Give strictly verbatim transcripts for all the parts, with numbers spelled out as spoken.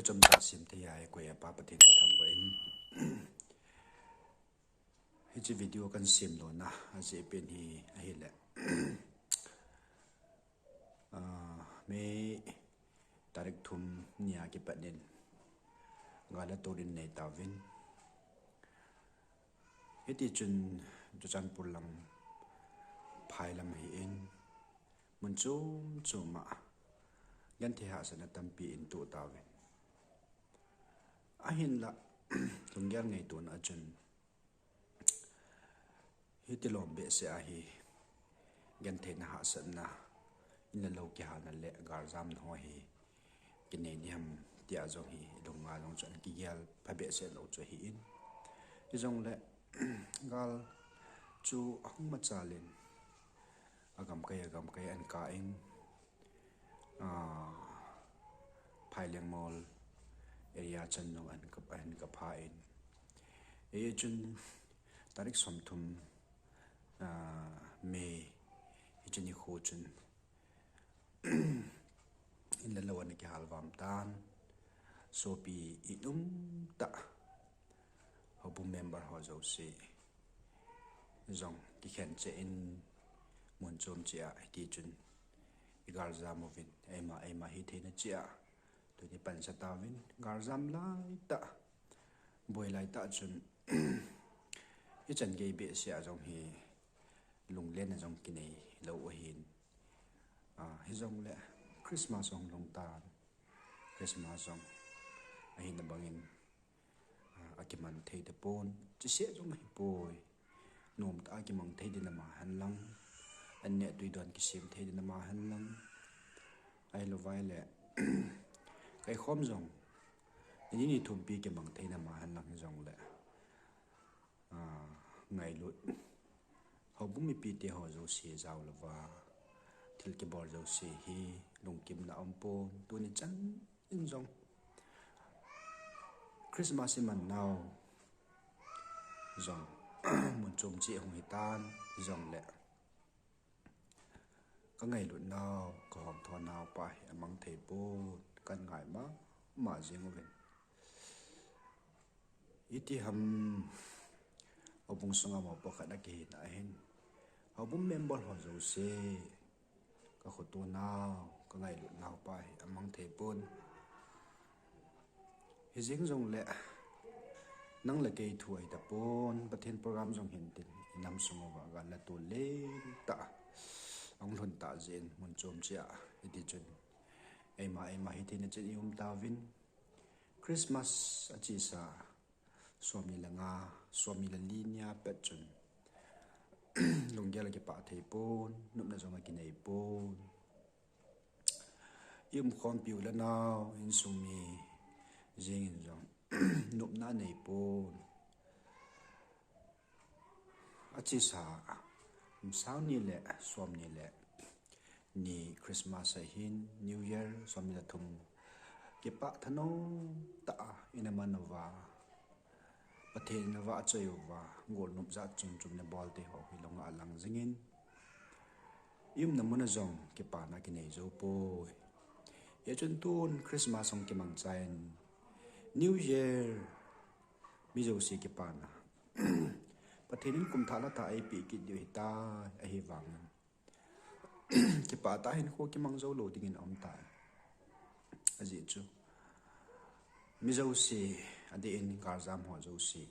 Chomcha sem thei a hi koi a Pa Pathen kathangvah in. Hiche video kahin sem lona ajeh pen hi ahile, ah, May tarik thum nia kipat in gal a tol in nei tauvin. Hiti chun Churachandpur lam phai lam ahin, mun chom chom a genthei hahsatna tampi in toh tauvin. Ahinla, lunggel ngaitona chun, hiti lom behseh a hi gentheina hahsatna, in le lou kihalna le galjamna ho hi kinei ding ham tia jong hi lunga jong chu ana kigel pha behseh lou chu ahin. Hijongle, gal chu ahung machal in, agamkai, agamkai ana kap in, ah, Phaileng Mol area chan jong ana kap, ana kap pha in. Hichun tarik somthum, ah, May, hiche nikho chun in le lou ana kihal vam tan, sopi in umtah, houbung member ho jouse jong kikhen cheh in, mun chom cheh a hiti chun igaljam uvin, eima, eima hitheina cheh a tuni pansa tauvin, galjam laitah, boi laitah chun ichan gei behseh a jong hi lunglenna jong kinei lou ahin. Ah, hijongle Christmas jong lhung tan, Christmas jong ahina bangin, ah, akiman thei tapon, cheseh jong ahipoi. Nomtah a kimang thei ding nama henlang, an neh tui don kisem thei ding nama henlang, ahilou vaile kaikhom jong nini ni thumpi kimang thei nama henlang hijongle, ah, ngailut, houbung mipite ho jouse jao louva thil kibol jouse hi lungkimna aumpon, tuni chan in jong Christmas iman nau jong mun chom cheh hung hitan, hijongle kangailut nau, kahomtho nau pa hi amang thei pon, kahin ngai mama jing uvin. Iti ham, houbung sunga mopo khat akihina ahin, houbung member ho jouse, kakhoto nau, kangailut nau pa hi amang thei pon. Hijeng jongle nang le kei thu ahitapon, Pathen program jong hintin, inam sung uva gal le tol lentah ahung lhun tah jeh in mun chom cheh a hiti chun eima, eima hitheina cheh in i um tauvin. Christmas achesa somni le nga, somni le li nia pet chun lunggel akipah thei pon, nopna jong akinei pon. I umkhompiu le nau, insung mi jeng in jong nopna anei pon. Achesa, um, sangni le somni le ni Christmas ahin, New Year somni le thum kipah thanom tah a ina man uva, Pathen in avahchoi uva, golnop jat chom chom ina bol te ho hi lunga alang jingin, i umna muna jong kipana kinei jou poi. Hichun tun Christmas hung kimang chai in, New Year mi jouse kipana, Pathen in kum thah le thah eipeh kit diu ahitai, ahivangin kipah tah a hinkho kimang jou lou dingin aum tai. Ajeh chu mi jouse, adeh in galjam ho jouse,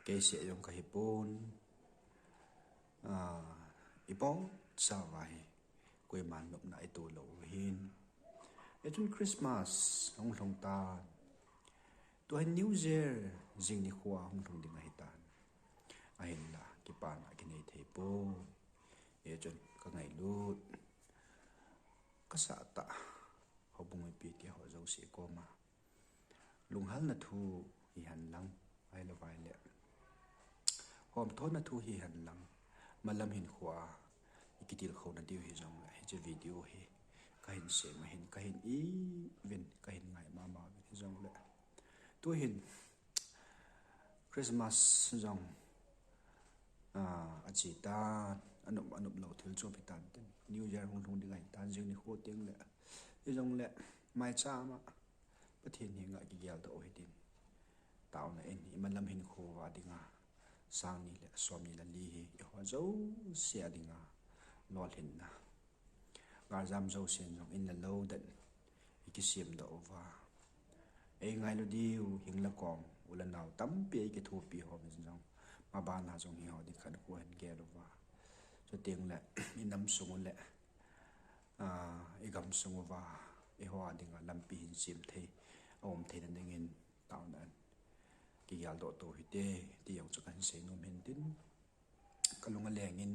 kei seh jong kahi pon, ah, ibonchauva hi koiman nopna ito lou ahin. Hichun Christmas hung lhung tan, tua hin New Year jing nikho a hung lhung ding ahitan, ahinla kipana kinei thei poi. Hichun kangailut, kasahtah houbung mipite ho jouse koma lunghalna thu hihen lang, ahilou vaile homthona thu hihen lang, malam hinkho a ikitilkhouna diu hijongle hiche video hi kahin sem ahin, kahin ivin, kahin ngai mama uvin hijongle, tuhin Christmas jong, ah, achetan, anop, anop lou thil chom hitan tin, New Year hung lhung ding ahitan jing nikho tengle, hijongle maicham a Pathen henga kigeldoh u hitin. Taona in, imalam hinkho uva dinga sang ni le som ni le li hi eiho jouse a dinga lolhinna. Galjam jousen jong in le lou dan ikisemdoh uva, eingailu diu hing le kong, u le nao tampi ikithopi ho min jong, maban a jong hiho ding khat khu hin gel uva, chuteng le inam sung u le, ah, igam sung uva, eiho a dinga lampi hin sem thei, aum theina dingin taona in kigeldoh to hite, ti jong chu kahin seinom hin tin. Kalung alengin,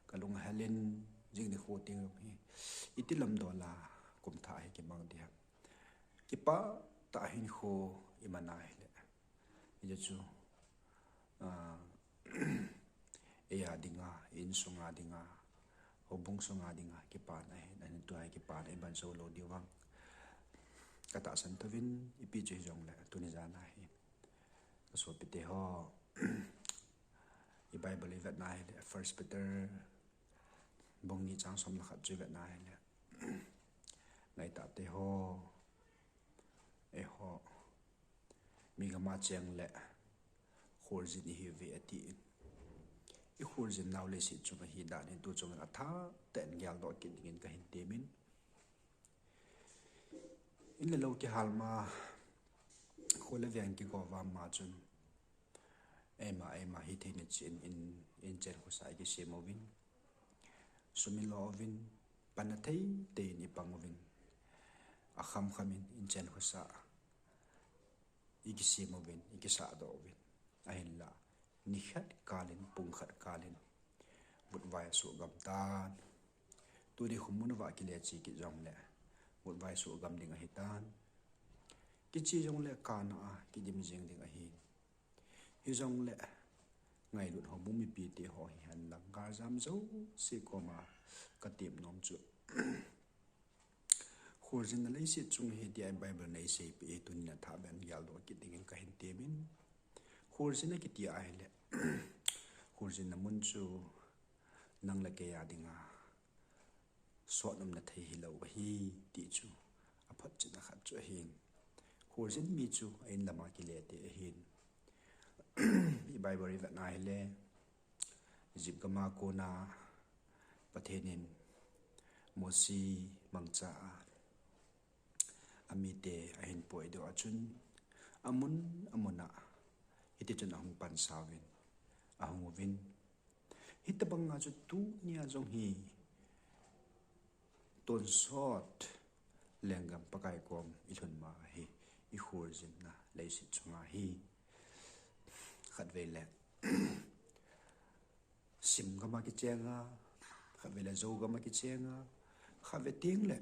kalung ahelin, jing nikho teng jong hi iti lamdol a kum thah hi kimang ding ham. Kipah tah a hinkho iman ahile, hiche chu, ah, eia dinga, insung a dinga, houbung sunga dinga kipana ahin, ahin tua hi kipana iban jou lou diu vang katahsan tauvin, ipi chu hijongle tuni jan a hi kasopite ho, i Bible ivetna hile First Peter bung ni chang som le khat chu ivetna hile, ngaitah te ho, eiho mi gam a cheng le kholjin ihiuve atin. Ikholjin nau leiset chunga hi dan hi tu chunga athah tah in geldoh kit dingin kahin temin. In le lou kihal ma, kho le veng kigo va ma chun, eima, eima hitheina chin in, inchen khosa ikisem uvin, sum ilo uvin, panna thei thei in ipang uvin, akham kham in inchen khosa ikisem uvin, ikisahdoh uvin. Ahinla, nikhat kalin, pungkhat kalin vutvai asuhgam tan. Tuni khum mun uva kile che kit jongle vutvai suhgam ding ahitan. Kiche jongle kana a kidim jeng ding ahi. Hijongle ngailut houbung mipite ho hihen lang galjam jouse koma katep nom chu, kholjinna leiset chung hi tia Bible in eiseipeh e, tunin athah beh in geldoh kit dingin kahin temin. Kholjinna kiti ahile, kholjinna mun chu nang le kei a dinga sot umna thei hilou ahi, ti chu aphotchetna khat chu ahin. Kholjin mi chu a-in lama kile te ahin. I Bible ivetna hile, Egypt gama kona Pathen in Mosi mangcha a amite ahin poidoh a chun, amun amuna hitichun ahung pansa uvin, ahung uvin. Hitobanga chu tunia jong hi tonsot lenggam Pakai kom ilhun ma hi, ikholjinna leiset chunga hi khatvei le Sim gama kichenga, khatvei le Zou gama kichenga, khatvei tengle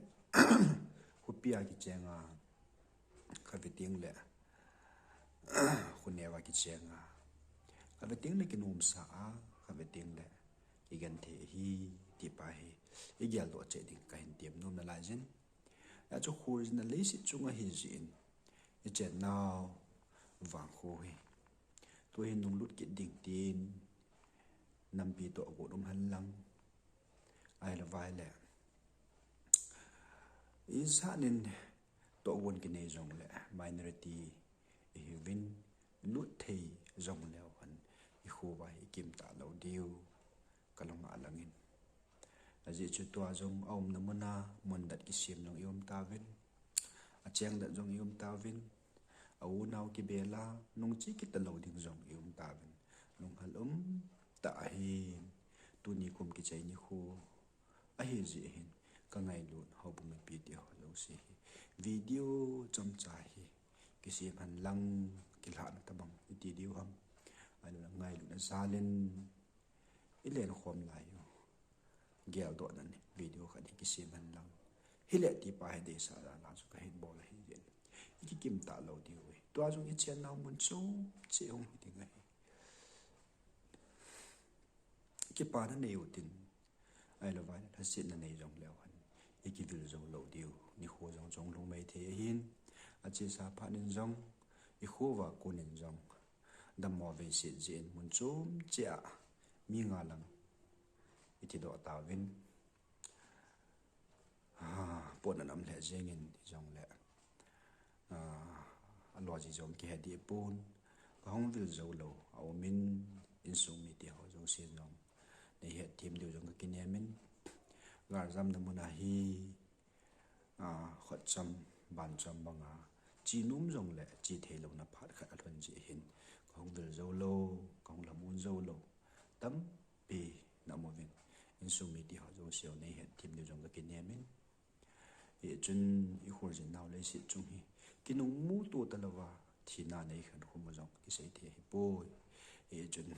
khopia kichenga, khatvei tengle khoneva kichenga, khatvei tengle kinomsa a, khatvei tengle kigenthei ahi, tipa hi igeldoh cheh ding kahin tem nom nalaijin. Achu kholjinna leiset chunga hijeh in, ichennau vangkho hi tuhin nunglut kit ding tin nampi tohgon umhen lang, ahilou vaile insahnin tohgon kinei jongle minority ihiuvin, lutthei jongleu hen ikhova hi ikimtah lou diu kalunga langin. Ajeh chu tua jong aumna muna mundat kisem jong ium tauvin, achengdat jong ium tauvin, a-unau kibela nungche kit talou ding jong ium tauvin, lunghel umtah ahin. Tuni kum kichai nikho ahijeh hin kangailut houbung mipi teho jouse hi video chomcha hi kisem hen lang, kilhahna tobang iti diu ham, ahiloule ngailutna jalin ilenkhom lai u geldohna ni video khat hi kisem hen lang, hile tipa hi deisah jal a chu kahin bol ahi jeh in, ikikimtah lou diu ahi. Tua jong ichennau mun chom cheh hung hiding ahi. Kipana nei utin, ahilou vaile lhasetna nei jongleu hen ikivil jou lou diu, nikho jong chonglhung mei thei ahin, achesa phatnin jong ikhova konin jong dammo veiset jeh in mun chom cheh a mi nga lang ithidoh tauvin, ah, pon anam lheh jengin hijongle, ah, aloji jong kihe deh pon, kahung vil jou lou aumin, insung mite ho jouse jong neihet them diu jong kakinem in, galjamna muna hi, ah, khotcham, bancham banga, che nom jongle che thei louna phat khat alhun jeh hin, kahung vil jou lou, kahung lamon jou lou tampi na um uvin, insung mite ho jouse neihet them diu jong kakinem in, hichun ikholjin nau leiset chung hi kinung muto talouva thina neikhen khum u jong kisei thei ahipoi. Hichun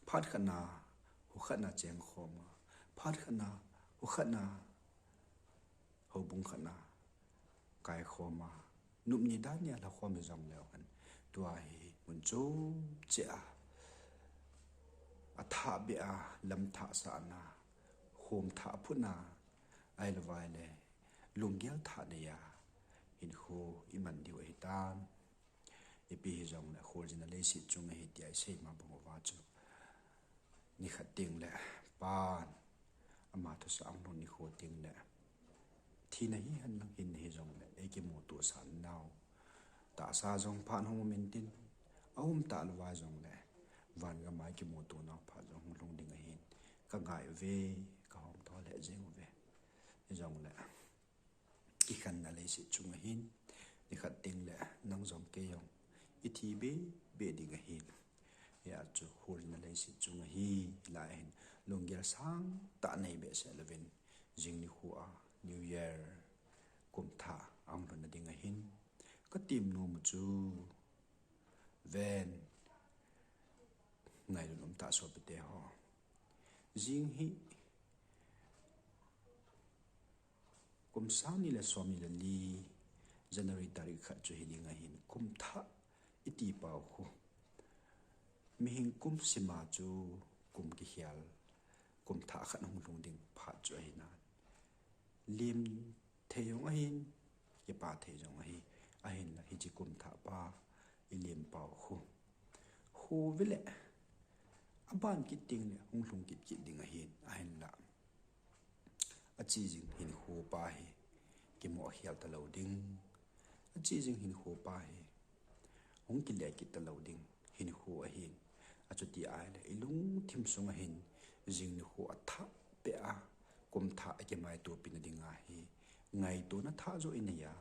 phat khatna, hou khatna cheng khoma, phat khatna, hou khatna, houbung khatna kai khoma, nupni dania lha khom hijongleu hen, tua hi mun chom cheh a athah beh a, lam thah sahna, khom thah phutna, ahilouleh lunggel thah neiya hinkho iman diu ahitan. Ipi hijongle kholjinna leiset chung ahi tia isei ma bang uva chu, nikhat tengle pan ama thusah ahung lhung nikho tengle, thina hihen lang hinna hijongle, eikimuto sah nau, tahsa jong phat hung um intin, aum talouva jongle, van gama ikimuto nau phat jong hung lhung ding ahin, kangai uve, kahom tho lheh jeng uve. Hijongle kikhenna leiset chung ahin, nikhat tengle nang jong kei jong ithi bebe ding ahin. Hia chu kholjinna leiset chung ahi, hilai hin lunggel sangtah nei behseh louvin, jing nikho a New Year, kum thah ahung lhunna ding ahin, katem nom u chu, ven, ngailut umtah sopite ho, jing hi kum sang ni le somni le li, January tarik khat chu hiding ahin, kum thah iti pau khu, mihem kum sima chu kum kikhel, kum thah khat hung lhung ding phat chu ahinan, lem thei jong ahin, kipa thei jong ahi. Ahinla hiche kum thah pa ilem pau khu, khu vele aban kit tengle hung lhung kit kit ding ahin, ahinla ache jing hinkho pa hi kimoh khel talou ding, ache jing hinkho pa hi hung kile kit talou ding hinkho ahin, achuti ahile ilungthim sunga hin jing nikho athah beh a, kum thah akimaitopina dinga hi ngaitona thah joh inei a,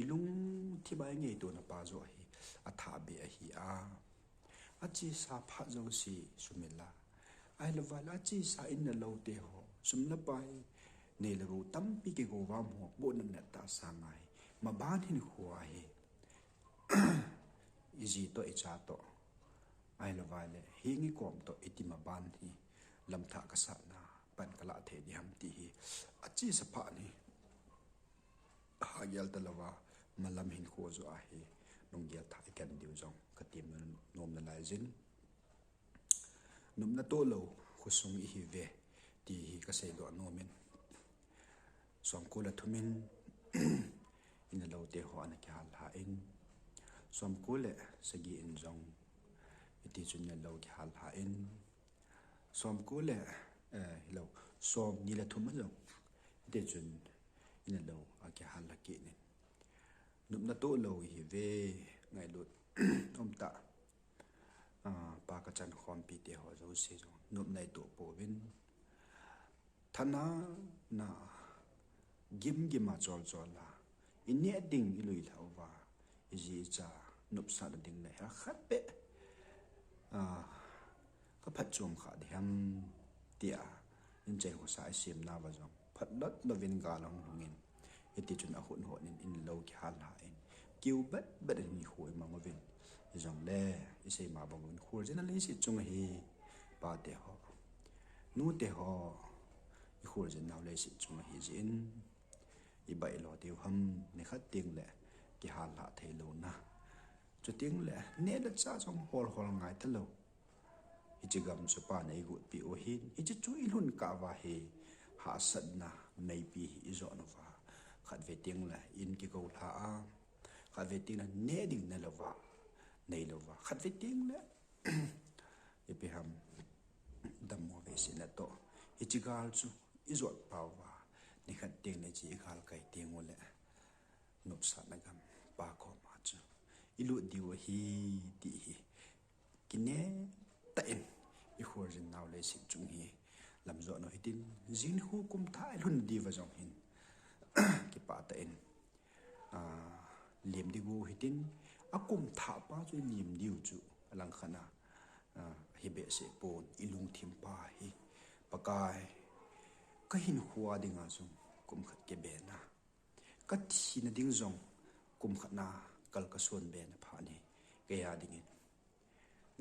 ilungthim a ingaitona pa joh hi athah beh ahi a, achesa phat jouse sumil a, ahilouleh achesa in le lou te ho, sum le pai, nei le gou tampi kigou vam ho, bohna nettah sanga hi maban hinkho ahi, iji toh icha toh, ahilouleh heng ikom toh iti maban hi lamthah kasahna pan kalah thei diham ti hi achesa phat hi hagel talouva, malam hinkho joh ahi, lunggel thah ikhen diu jong katem nom nalai jin. Nopna toh lou khosung ihiuve ti hi kaseidoh nomin, somko le thum in in le lou te ho ana kihallha in, somko le sagi in jong hitichun in le lou kihallha in, somko le, eh, hilou, somni le thum a jong hitichun in le lou akihallha kit in, nopna toh lou ihiuve, ngailut umtah, ah, pa kachan khompite ho jouse jong nopna itoh pouvin, thanopna gimgim a cholchol a ineh ding iluilhah uva, iji icha nopsahna ding le hel khat beh, ah, kaphatchom kha diham tia inchai khosa isemnauva jong phatlot louvin gal ahung lhungin, hitichun ahut hot in in le lou kihallha in, kiu betbet in hinkho imang uvin, hijongle isei ma bang uvin kholjinna leiset chung ahi, pate ho, nute ho, ikholjin nau leiset chung ahi jeh in, ibai lo diu ham, nikhat tengle kihallha theilouna, chutengle neh le chah jong holhol ngai talou, hiche gam chu pan eigotpeh u ahin, hiche chu ilhun kah uva hi hahsatna meipi hi ijot uva, khatvei tengle in kigoulha a, khatvei tengle neh ding neilouva, neilouva, khatvei tengle ipi ham, dammo veisena toh hiche gal chu ijot pauva, Nikhat teng le chi igal kai teng ule nopsahna gam pa koma chu ilut diu ahi ti hi kine tah in ikhorjin nau leiset chung hi lamjot u hitin, jing nikho kum thah ilhun diuva jong hin kipah tah in, ah, lem diu hitin, akum thah pa chu ilem diu chu alangkhat a, ah, hi behseh pon ilungthim pa hi Pakai, kahinkho dinga jong kum khat kibena, kathina ding jong kum khat na kal kason bena phat hi, keiya dingin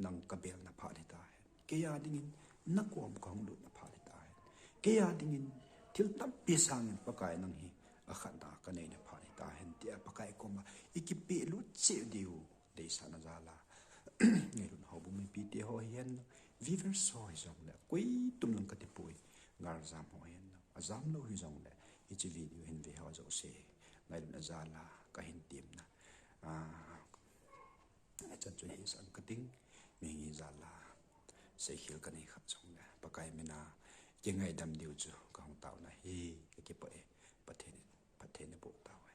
nang kabelna phat hitahen. Keiya dingin nakom kahung lutna phat hitahen. Keiya dingin thil tampi sangin Pakai nang hi akhatna kaneina phat hitahen tia Pakai koma ikipehlut cheh diu deisahna jal a, ngailutna houbung mipite ho hihen, viewers ho hijongle, koitum lang katipoi, galjam ho hihen, ajamlou hijongle, hiche video hin ve ho jouse ngailutna jal a kahin temna, ah, achan chu hisah kating, mihem jal a seikhel kanei kha jongle Pakai mina kingaidam diu chu kahung taona hi, kakipah e. Pathen in phatthei naboh tauhen.